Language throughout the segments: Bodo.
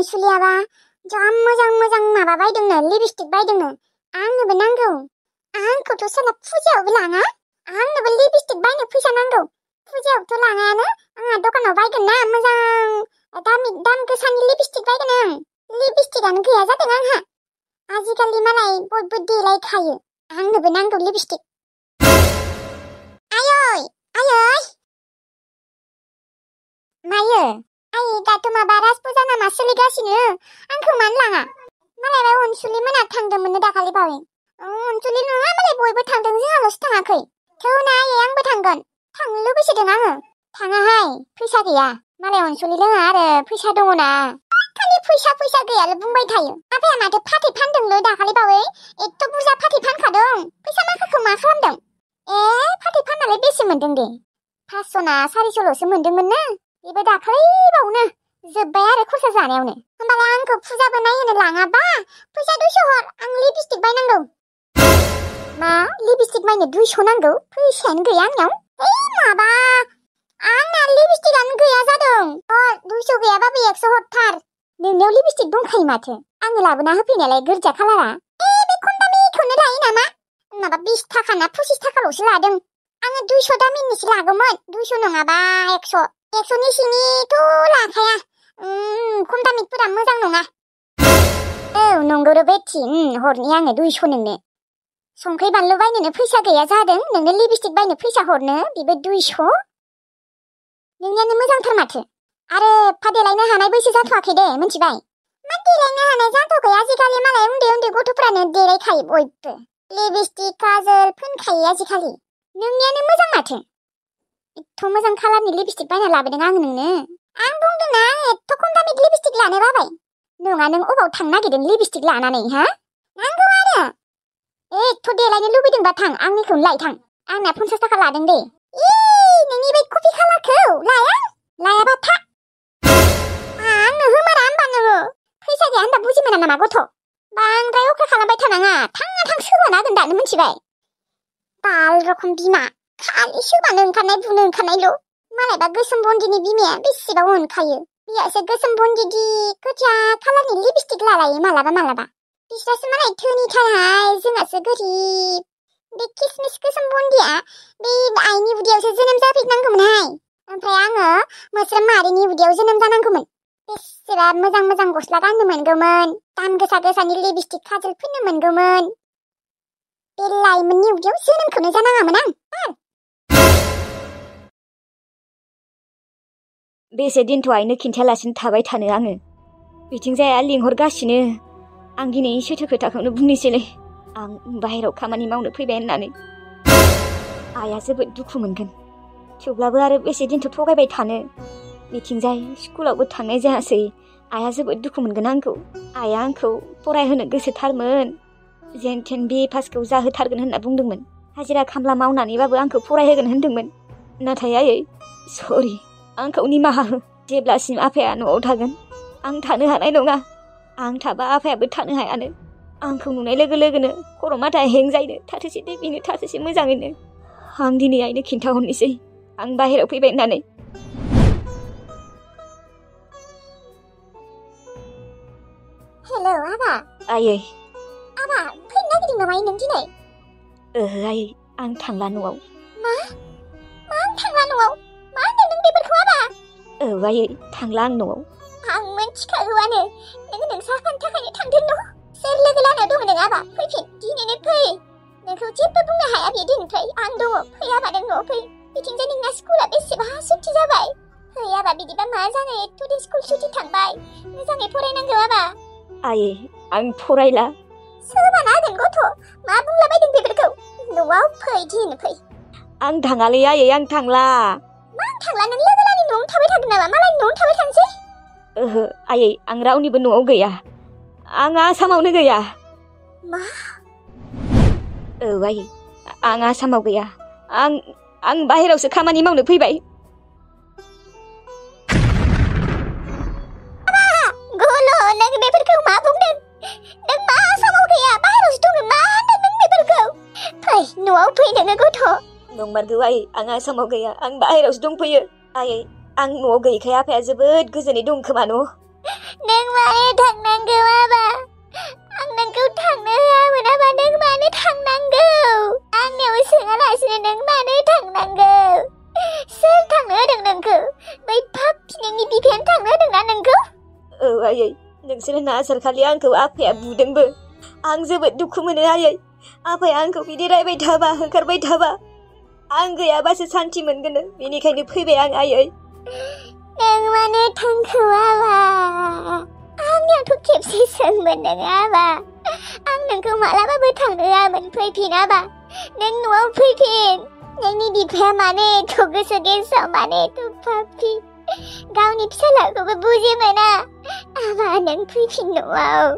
अनसुलियाबा जा मोजां माबा बायदोंनो लिपस्टिक बायदोंनो आंनोबो नांगौ आंखौथ' सोरना फुजायावबो लाङा आंनोबो लिपस्टिक बायनो फैसा नांगौ फुजायावथ' लाङायानो आंहा दखानाव बायगोन ना मोजां दाम गोसानि लिपस्टिक बायगोन आं लिपस्टिकानो गैया जादों आंहा आजिखालि मालाय बयबो देलायखायो आंनोबो नांगौ लिपस्टिक आयै मायो आयै दाथ' माबा राज फुजा नामा सोलिगासिनो आंखौ मानो लाङा मालाय अनसुलि मोना थांदोंमोननो दाखालि बावै अनसुलि नङा मालाय बयबो थांदों जोंहाल'सो थाङाखै थौना आयै आंबो थांगोन थांनो लुबैसोदों आङो थाङाहाय फैसा गैया मालाय अनसुलि लोङा आरो फैसा दङना खालि फैसा गैयाल' बुंबाय थायो आफाया माथो फाथै फानदोंलै दाखालि बावै एथ' बुरजा फाथै फानखादों फैसा माखाखौ मा खालामदों फाथै फाननालाय बेसे मोनदों दे 500 ना 400ल'सो मोनदोंमोन ना बेबो दाखालिबावनो जोब्बाय आरो खरसा जानायावनो होमबालाय आंखौ फुजाबो नायहोनो लाङाबा फैसा 200 हर आं लिपस्टिक बायनांगौ मा लिपस्टिक बायनो 200 नांगौ फैसायानो गैया आंनाव माबा आंना लिपस्टिकानो गैया जादों 200 गैयाबाबो 100 हरथार नोंनाव लिपस्टिक दंखायो माथो आङो लाबोना होफैनायालाय गोरजा खालारा बे खम दामिखौनो लायो नामा माबा 20 थाखा ना 25 थाखाल'सो लादों आङो 200 दामिनिसो लागौमोन 200 नङाबा 100 नि सिंनिथ' लाखाया खम दामिफोरा मोजां नङा औ नंगौ बेथि हरनि आङो 200 नोंनो संख्रि बानलु बायनोनो फैसा गैया जादों नोंनो लिपस्टिक बायनो फैसा हरनो बेबो 200 नोंनियानो मोजांथार माथो आरो फादेलायनो हानाय बैसो जाथ'वाखै दे मिथिबाय मा देलायनो हानाय जाथ'खै आजिखालि मालाय उन्दै गथ'फ्रानो देलायखायो बयबो लिपस्टिक काजल फोनखायो आजिखालि नोंनियानो मोजां माथो एथ' मोजां कालारनि लिपस्टिक बायना लाबोदों आङो नोंनो आं बुंदोंना एथ' खम दामि लिपस्टिक लानो बाबाय नङा नों अबाव थांनो नागिरदों लिपस्टिक लानानै हा नांगौ आरो एथ' देलायनो लुबैदोंबा थां आंनिखौनो लाय थां आंना 50 थाखा लादों दे नोंनि बे कफि कालारखौ लायाबा था आंनो होमारा होमबा नोङो फैसा गैया होनबा बुजि मोना नामा गथ' बांद्राय अख्रा खालामबाय थानाङा थाङा सोबाना होगोन दानो मिथिबाय बाल रखम बिमा खालि सोबानो ओंखारनाय बुनो ओंखारनायल' मालायबा गोसोम बन्दिनि बिमाया बेसेबां अनखायो बियासो गोसोम बन्दिदि गोजा कालारनि लिपस्टिक लालायो मालाबा बिस्रासो मालाय धोनिथारहाय जोंहासो गोरिब बे किसमिस गोसोम बन्दिया बे आइनि उदैयावसो जोनोम जाफैनांगौमोनहाय ओमफ्राय आङो मोस्रोम मारिनि उदैयाव जोनोम जानांगौमोन बेसेबा मोजां गस्ला गाननो मोनगौमोन दाम गोसानि लिपस्टिक काजल फोननो मोनगौमोन बे लाइमोननि उदैयाव जोनोमखौनो जानाङामोन आं बेसे दिनथ' आइनो खिन्थायालासिनो थाबाय थानो आङो बिथिंजाय लिंहरगासिनो आं दिनै सैथो खोथाखौनो बुंनोसैलै आं बाहेरायाव खामानि मावनो फैबाय होननानै आइया जोबोद दुखु मोनगोन थेवब्लाबो आरो बेसे दिनथ' थगायबाय थानो बिथिंजाय स्कुलावबो थांनाय जायासै आइया जोबोद दुखु मोनगोन आंखौ आइया आंखौ फरायहोनो गोसोथारमोन जेन थेन बे पासखौ जाहोथारगोन होनना बुंदोंमोन हाजिरा खामला मावनानैबाबो आंखौ फरायहोगोन होनदोंमोन नाथाय आयै सरि आंखौ निमाहा हो जेब्लासिम आफाया न'आव थागोन आं थानो हानाय नङा आं थाबा आफायाबो थानो हायानो आंखौ नुनाय लोगो लोगोनो खर' माथा हें जायो थाथोंसै दे बेनो थाथोंसै मोजाङैनो आं दिनै आइनो खिन्थाहरनोसै आं बाहेरायाव फैबाय होननानै हेलौ आबा आयै आबा फैनो नागिरदों नामा नों दिनै आयै आं थांला न'आव मा आं थांला न'आव मा होनदों नों बेफोरखौ आबा आयै थांला आं न'आव आं मिन्थिखागौआनो नों साहानि थाखायनो थांदों न' सोर लोगो लानायाव दङ नों आबा फैफिन दिनैनो फै नोंखौ जेबो बुंनो हाया बे दिननिफ्राय आं दङ फै आबा नों न'आव फै बिथिंजाय नोंना स्कुला बेसेबा सुथि जाबाय फै आबा बिदिबा मा जानो एथ' दिन स्कुल सुथि थांबाय मोजाङै फरायनांगौ आबा आयै आं फरायला सोरबाना होगोन गथ' मा बुंलाबायदों बेफोरखौ न'आव फै दिनै फै आं थाङालै आयै आं थांला मा आं थांला नों लोगो लानि न'आवनो थाबाय थागोन नामा मालाय न'आवनो थाबाय थानोसै आयै आं रावनिबो न'आव गैया आं आसामावनो गैया मा आयै आं आसामाव गैया आं बाहेरावसो खामानि मावनो फैबाय नों बेफोरखौ मा बुंदों नों मा आसामाव गैया बाहेरावसो दङ मा होनदों नों बेफोरखौ फै न'आव फै नोङो गथ' नंमारगौ आयै आं आसामाव गैया आं बाहेरावसो दंफैयो आयै आं न'आव गैयैखाय आफाया जोबोद गोजोनै दं खोमा न' नों मानो थांनांगौ आबा आं नोंखौ थांनो होआमोन आबा नों मानो थांनांगौ आंनियाव सोङालासिनो नों मानो थांनांगौ सोर थांनो होदों नोंखौ बै पापि नोंनि बिफायानो थांनो होदोंना नोंखौ औ आयै नोंसोर नासारखालि आंखौ आफाया बुदोंबो आं जोबोद दुखु मोनो आयै आफाया आंखौ बिदि रायबाय थाबा होखारबाय थाबा आं गैयाबासो सान्थि मोनगोन बेनिखायनो फैबाय आं आयै नों मानो थांखौ आबा आंनियावथ' खेबसे सोंमोन नों आबा आं नोंखौ मालाबाबो थांनो होआमोन फैफिन आबा नों न'आव फैफिन नोंनि बिफाया मानो एथ' गोसो गेसाव मानो एथ' पापि गावनि फिसालाखौबो बुजि मोना आबा नों फैफिन न'आव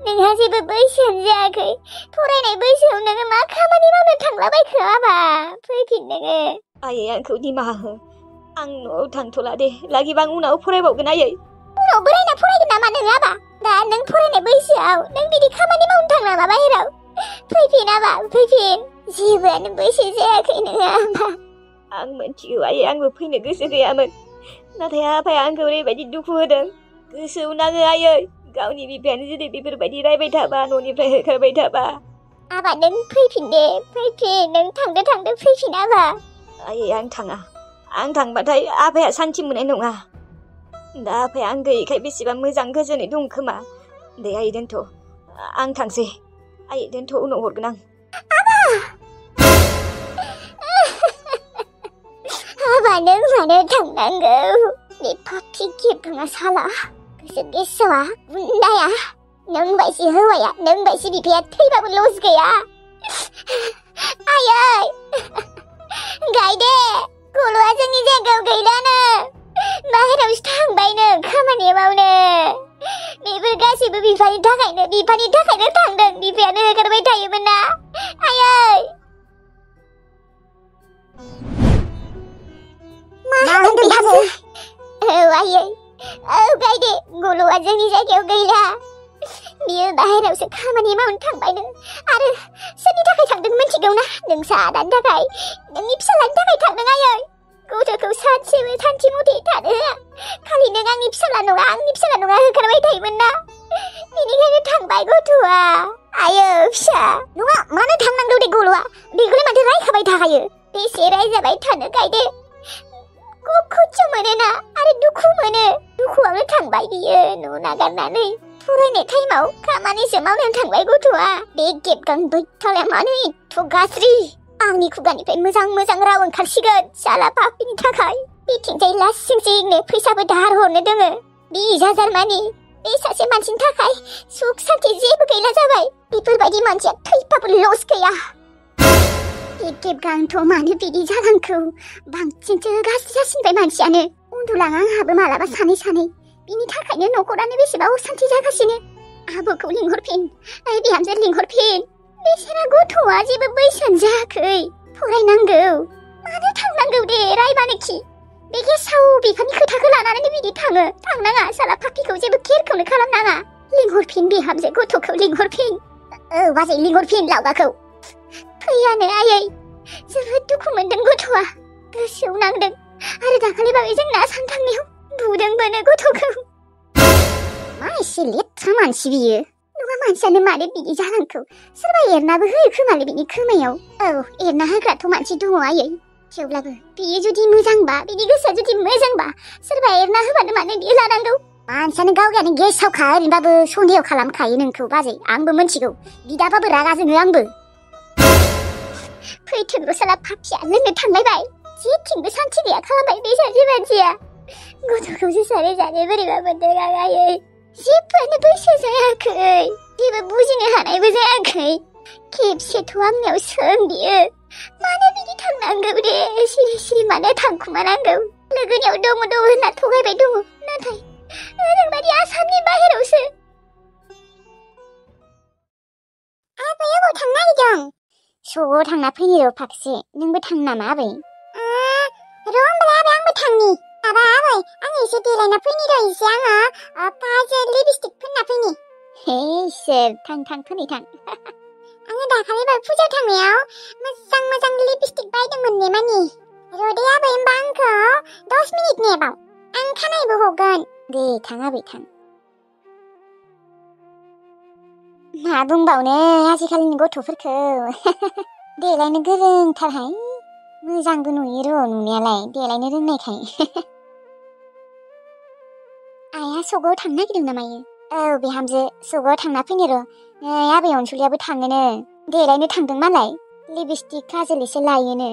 नोंहा जेबो बैसोआनो जायाखै फरायनाय बैसोआव नोङो मा खामानि मावनो थांलाबायखो आबा फैफिन नोङो आयै आंखौ निमाहा हो आं न'आव थांथ'ला दे लागिबा आं उनाव फरायबावगोन आयै उनाव बोरायना फरायगोन नामा नों आबा दा नों फरायनाय बैसोआव नों बिदि खामानि मावनो थांला नामा बाहेराव फैफिन आबा फैफिन जेबोआनो बैसो जायाखै नोङो आबा आं मिथिगौ आयै आंबो फैनो गोसो गैयामोन नाथाय आफाया आंखौ ओरैबायदि दुखु होदों गोसोआव नाङो आयै गावनि बिफायानो जुदि बेफोरबायदि रायबाय थाबा न'निफ्राय होखारबाय थाबा आबा नों फैफिन दे फैफिन नों थांदो फैफिन आबा आयै आं थाङा आं थांबाथाय आफाया सान्थि मोननाय नङा दा आफाया आं गैयैखाय बेसेबां मोजां गोजोनै दं खोमा दे आयै दोनथ' आं थांसै आयै दोनथ' उनाव हरगोन आं आबा नों मानो थांनांगौ बे पापि गेबगाङा साला गोसो गेसावा गुन्दाया नों बायसि हौवाया नों बायसि बिफाया थैबाबो लस गैया आयै गायदे गल'आ जोंनि जायगायाव गैलानो बाहेरावसो थांबायनो खामानि मावनो बेफोर गासैबो बिफानि थाखायनो थांदों बिफायानो होखारबाय थायोमोन ना आयै मा होनदों बाबु औ आयै औ गायदे गल'आ जोंनि जायगायाव गैला बियो बाहेरावसो खामानि मावनो थांबायनो आरो सोरनि थाखाय थांदों मिथिगौ ना नोंसा आदानि थाखाय नोंनि फिसालानि थाखाय थांदों आयै गथ'खौ सानसेबो सान्थि मथे थानो होआ खालि नों आंनि फिसाला नङा होखारबाय थायोमोन ना बेनिखायनो थांबाय गथ'आ आयै फिसा नङा मानो थांनांगौ दे गल'आ बेखौलाय माथो रायखाबाय थाखायो बेसे रायजाबाय थानो गायदे खस्थ' मोनोना आरो दुखु मोनो दुखुआवनो थांबाय बियो न' नागारनानै फरायनाय टाइमाव खामानिसो मावनो थांबाय गथ'आ बे गेबगां बैथालाया मानो एथ' गाज्रि आंनि खुगानिफ्राय मोजां राव ओंखारसिगोन साला पापिनि थाखाय बेथिंजाय लासिंसिंनो फैसाबो दाहार हरनो दोङो 20,000 मानि बे सासे मानसिनि थाखाय सुख सान्थि जेबो गैला जाबाय बेफोरबायदि मानसिया थैबाबो लस गैया बे गेबगांथ' मानो बिदि जालांखौ बांसिनसो गाज्रि जासिनबाय मानसियानो उन्दुलाङा आंहाबो मालाबा सानै बिनि थाखायनो न'खरानो बेसेबा असान्थि जागासिनो आबोखौ लिंहरफिन बिहामजो लिंहरफिन बेसेरा गथ'आ जेबो बैसोआनो जायाखै फरायनांगौ मानो थांनांगौ दे रायबानोखि बे गेसाव बिफानि खोथाखौ लानानै बिदि थांनाङा साला पापिखौ जेबो केयारखौनो खालामनाङा लिंहरफिन बिहामजो गथ'खौ लिंहरफिन औ बाजै लिंहरफिन लावगाखौ फैयानो आयै जोबोद दुखु मोनदों गथ'आ गोसोआव नांदों आरो दाखालि बावै जोंना सानथामनियाव बुदोंबोनो गथ'खौ मा एसे लेथ्रा मानसि बियो नङा मानसियानो मानो बिदि जालांखौ सोरबा एरनाबो होयो खोमालै बिनि खोमायाव औ एरना होग्राथ' मानसि दङ आयै थेवब्लाबो बियो जुदि मोजांबा बिनि गोसोआ जुदि मोजांबा सोरबा एरना होबानो मानो बियो लानांगौ मानसियानो गावगायानो गेसावखा ओरैनोबाबो सन्देह खालामखायो नोंखौ बाजै आंबो मिथिगौ बिदाबाबो रागा जोङो आंबो फैथों साला पापिया लोंनो थांलायबाय जेथिंबो सान्थि गैया खालामबाय बे सासे मानसिया गथ'खौसो जानो बोरैबा मोनदों आं आयै जेबोआनो बैसो जायाखै जेबो बुजिनो हानायबो जायाखै खेबसेथ' आंनियाव सों बियो मानो बिदि थांनांगौ दे सिरि मानो थांखुमानांगौ लोगोनियाव दङ होनना थगायबाय दङ नाथाय ओरैबायदि आसामनि बाहेरावसो आबै अबाव थांनो नागिरदों स'आव थांना फैनो र' फाखसे नोंबो थां नामा आबै र' होमबालाय आबै आंबो थांनि माबा आबै आं एसे देलायना फैनि र' एसे आङो पाजे लिपस्टिक फोनना फैनि हे इसोर थां फैनि थां आङो दाखालि फुजायाव थांनायाव मोजां लिपस्टिक बायदोंमोन ने मानि र' दे आबै होमबा आंखौ 10 मिनिट नेबाव आं खानायबो हगोन दे थां आबै थां मा बुंबावनो आजिखालिनि गथ'फोरखौ देलायनो गोरोंथारहाय मोजांबो नुयो र' नुनायालाय देलायनो रोंनायखाय आइया सकआव थांनो नागिरदों नामायो औ बिहामजो सकआव थांना फैनो र' नै आबै अनसुलियाबो थाङोनो देलायनो थांदों मालाय लिपस्टिक काजल एसे लायोनो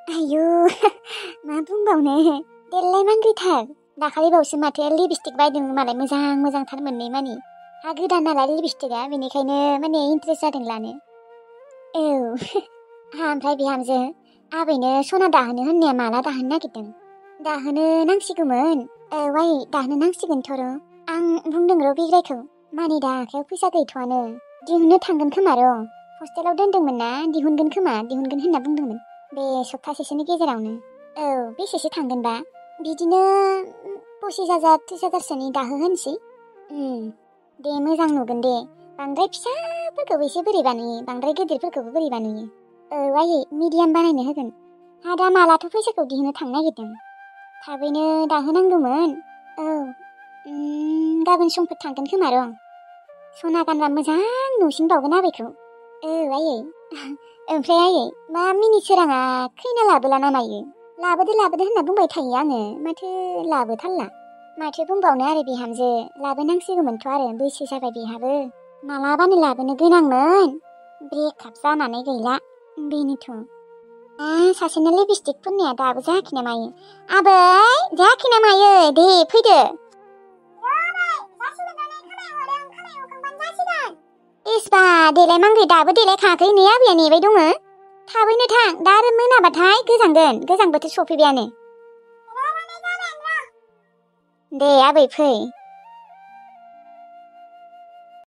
आयु मा बुंबावनो देलाय मांग्रिथार दाखालि बावसो माथो लिपस्टिक बायदों मालाय मोजांथार मोननै मानि हा गोदान नालाय लिपस्टिकआ बेनिखायनो माने इन्ट्रेस्ट जादों लानो औ ओमफ्राय बिहामजो आबैनो सना दाहोनो होननाया माला दाहोनो नागिरदों दाहोनो नांसिगौमोन औ आइ दाहोनो नांसिगोनथ' र' आं बुंदों र' बिग्रायखौ मानि दा आखायाव फैसा गैथ'आनो दिहुननो थांगोन खोमा र' हस्टेलाव दोनदोंमोन ना दिहुनगोन होनना बुंदोंमोन बे सप्तासेसोनि गेजेरावनो औ बेसेसो थांगोनबा बिदिनो 25,000 30,000सोनि दाहो होनसै दे मोजां नुगोन दे बांद्राय फिसाफोरखौबो एसे बोरैबा नुयो बांद्राय गिदिरफोरखौबो बोरैबा नुयो औ आयै मिडियाम बानायनो होगोन हा दा मालाथ' फैसाखौ दिहुननो थांनो नागिरदों थाबैनो दाहोनांगौमोन औ गाबोन समफोर थांगोन खोमा र' सना गानबा मोजां नुसिनबावगोन आबैखौ औ आयै ओमफ्राय आयै मा मिनि सोराङा खैना लाबोला ना मायो लाबोदो होनना बुंबाय थायो आङो माथो लाबोथारला माथो बुंबावनो आरो बिहामजो लाबोनांसिगौमोनथ' आरो बैसो जाबाय बेहाबो मालाबानो लाबोनो गोनांमोन ब्रेकआप जानानै गैला बेनोथ' सासेना लिपस्टिक फुननाया दाबो जायाखै ना मायो आबै जायाखै ना मायो दे फैदो इस्बा देलाय मांग्रि दाबो देलायखाङाखै नै आबैया नेबाय दङ थाबैनो थां दा आरो मोनाबाथाय गोजां बोथोर सफैबायानो दे आबै फै